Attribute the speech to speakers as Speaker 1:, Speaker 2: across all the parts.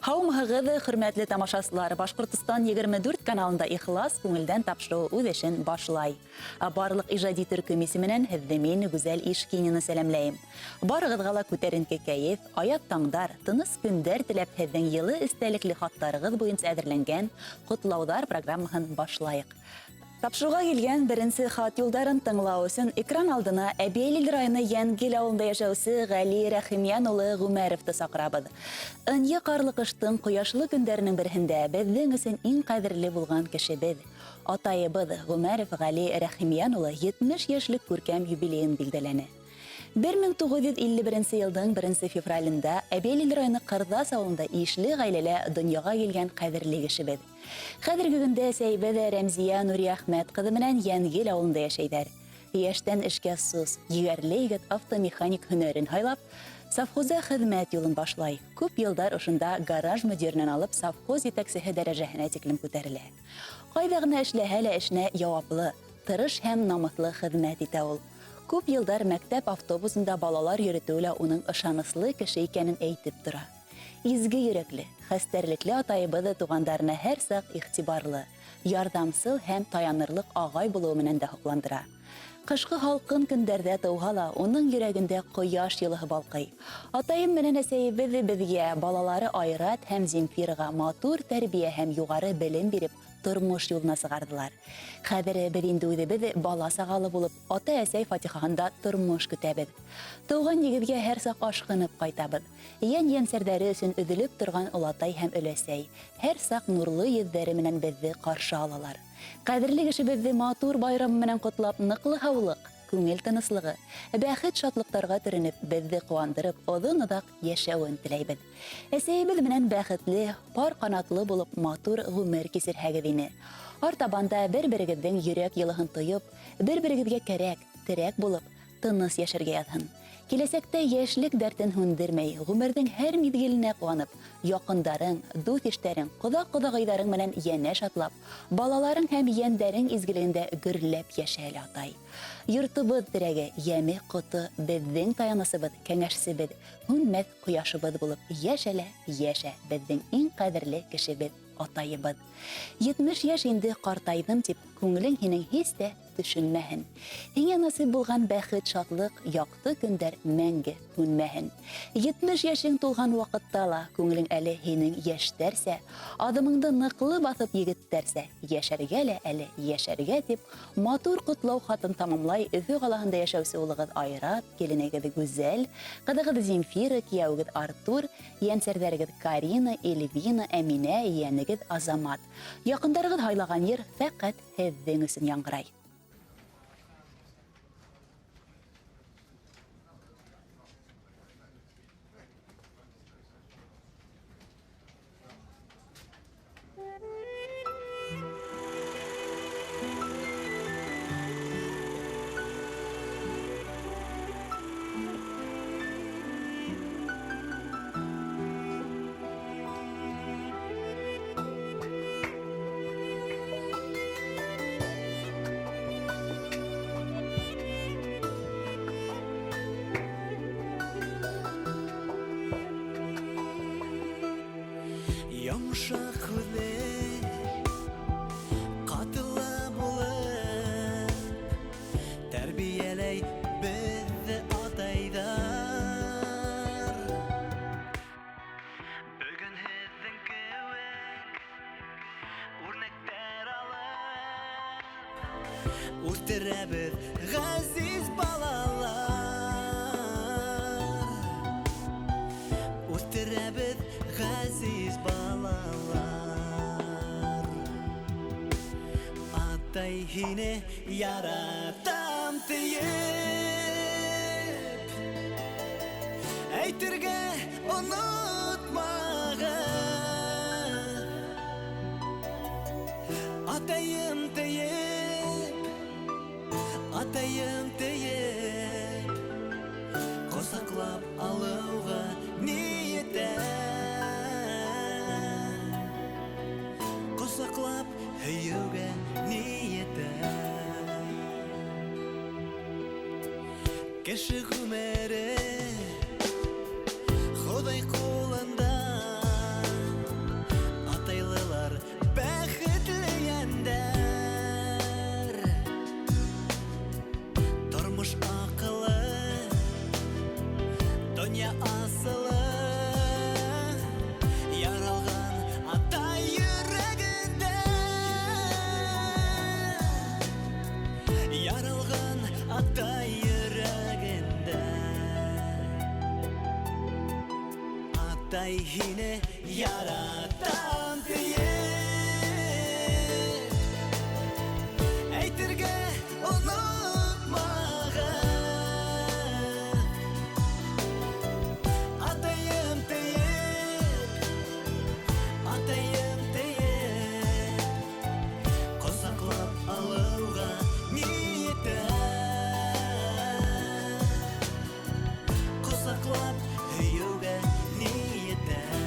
Speaker 1: Һаумыһығыҙ, хөрмәтле тамашасылар! Башҡортостан 24 каналында Ихлас күңелдән тапшырыуы үҙ эшен башлай. Барлыҡ ижади төркөм исеменән һеҙҙе мин, Гүзәл Ишкинина, сәләмләйем. Барығыҙға ла күтәренке кәйеф, аяҙ таңдар, тыныс көндәр теләп һеҙҙең йылы эстәлекле хаттарығыҙ буйынса әҙерләнгән Ҡотлауҙар программаһын башлайыҡ. Тапшырыуға килгән беренсе хат юлдарын тыңлау өсөн экран алдына Әбйәлил районы Йәнгел авылында яшәүсе Гали Рәхимйән улы Ғүмәровты саҡырабыҙ. Ынйы ҡарлы ҡыштың кояшлы көндәренең береһендә беҙҙең өсөн иң ҡәҙерле булған кешебеҙ, атайыбыҙ Ғүмәров Гали Рәхимйән улы 70 йәшлек күркәм юбилейын билдәләне. 1951 нче елдың беренче февралендә Әбйәлил районы Ҡырҙас авылында ишле гаиләлә дөньяға килгән кадерле кешебеҙ. Хәҙерге көндә әсәйебеҙ Рәмзия Нуриәхмәт ҡыҙы менән Йәнгел авылында йәшәйҙәр. Яшьтән эшкә сос, егәрле егет автомеханик һөнәрен һайлап, совхозда хеҙмәт юлын башлай. Күп йылдар ошонда гараж мөдиренән алып совхоз етәксеһе дәрәжәһенә тиклем күтәрелә. Кайда гына эшләһә лә эшенә яуаплы, тырыш һәм намыҫлы хеҙмәт итә ул. Күп йылдар мәктәп автобусында балалар йөрөтөүе лә уның ышаныслы кеше икәнен әйтеп тора. Изге йөрәкле, хәстәрлекле атайыбыз тугандарына һәрчак игътибарлы, ярҙамсыл һәм таянырлык ағай булыуы менән дә һоҡландыра. Ҡышҡы һалҡын көндәрҙә тыуһа ла, уның йөрәгендә ҡояш йылыһы балҡый. Атайым менән әсәйебеҙ беҙгә, балалары Айрат һәм Земфираға матур тәрбиә һәм юғары белем биреп, тормош юлына сығарҙылар. Хәҙер беҙ инде үҙебеҙ бала-сағалы булып, ата-әсәй фатихаһында тормош көтәбеҙ. Тыуған нигеҙгә һәр саҡ ашҡынып ҡайтабыҙ. Йән-йәнсәрҙәре өсөн өҙөлөп торған олатай һәм өләсәй һәр саҡ нурлы йөҙҙәре менән беҙҙе ҡаршы алалар. Ҡәҙерле кешебеҙҙе матур байрамы менән ҡотлап, ныҡлы һаулыҡ, күңел тыныслығы, бәхет-шатлыҡтарға төрөнөп, беҙҙе ҡыуандырып, оҙон-оҙаҡ йәшәүен теләйбеҙ. Әсәйебеҙ менән бәхетле, пар ҡанатлы булып, матур ғүмер кисерһәгеҙ ине. Артабан да бер-берегеҙҙең йөрәк йылыһын тоеп, бер-берегеҙгә кәрәк, терәк булып, тыныс йәшәргә яҙһын. Киләсәктә йәшлек дәртен һүндермәй, ғүмерҙең һәр миҙгеленә ҡыуанып, яҡындарың, дуҫ-иштәрең, ҡоҙа-ҡоҙағыйҙарың менән йәнәш атлап, балаларың һәм йәндәрең изгелегендә гөрләп йәшә әле, атай. Йортобоҙ терәге, яме, ҡото, беҙҙең таянысыбыҙ, кәңәшсебеҙ, һүнмәҫ ҡояшыбыҙ булып йәшә лә йәшә, беҙҙең иң ҡәҙерле кешебеҙ, атайыбыҙ. 70 йәш инде ҡартайҙым дип, күңелең һинең һис тә төшөнмәһен. Һиңә насыйп булған бәхет, шатлык, якты көндәр мәңге һүнмәһен. 70 яшең тулған вакытта ла күңелең әле һинең яшьтәрсә, адымыңды ныклы баҫып егеттәрсә, яшәргә лә әле яшәргә дип, матур котлау хатын тамамлай Өфө ҡалаһында яшәүсе улыгыз Айрат, киленегеҙ Гүзәл, кызыгыз Земфира, кияүегеҙ Артур, йәнсәрҙәрегеҙ Карина, Эльвина, Әминә, ейәнегеҙ Азамат. Яҡындарығыҙ һайлаған йыр фәҡәт һеҙҙең өсөн яңғырай.
Speaker 2: Йомшак һүҙле, ҡатылы булып, Тәрбиәләй беҙҙе атайҙар. Бөгөн һеҙҙең кеүек үрнәктәр алып, Үҫтерәбеҙ ғәзиз балалар. Үҫтерәбеҙ ғәзиз балалар. Атай һине Яратам тиеп әйтергә онотмағыҙ. Атайым тиеп, атайым тиеп, ҡосаҡлап алыуға ни етә? Ҡосаҡлап һөйөүгә ни етә? Кеше ғүмере Хоҙай ҡулында. Атай һине яратам тиеп әйтергә онотмағыҙ. Атайым тиеп, атайым тиеп ҡосаҡлап алыуға ниәтем, ҡосаҡлап һөйөүгә ниәтем.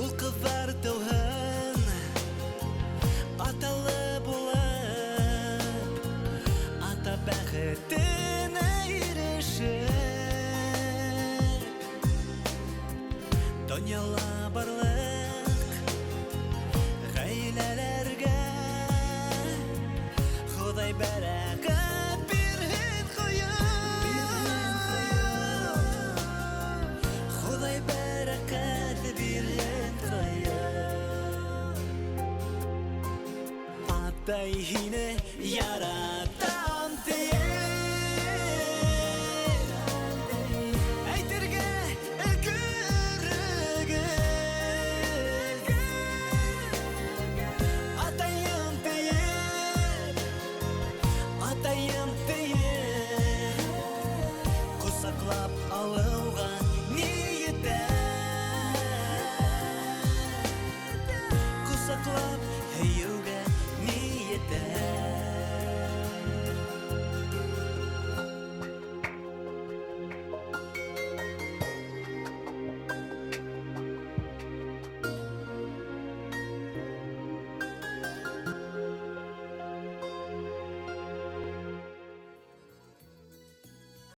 Speaker 2: Ул ҡыҙҙар тыуһын аталы булып, ата бәхетенә ирешеп, донъяла барлыҡ ғаиләләргә Хоҙай бәрәкәт бирһен ҡойоп, Хоҙай бәрәкәт бирһен ҡойоп. Атай һине яратам.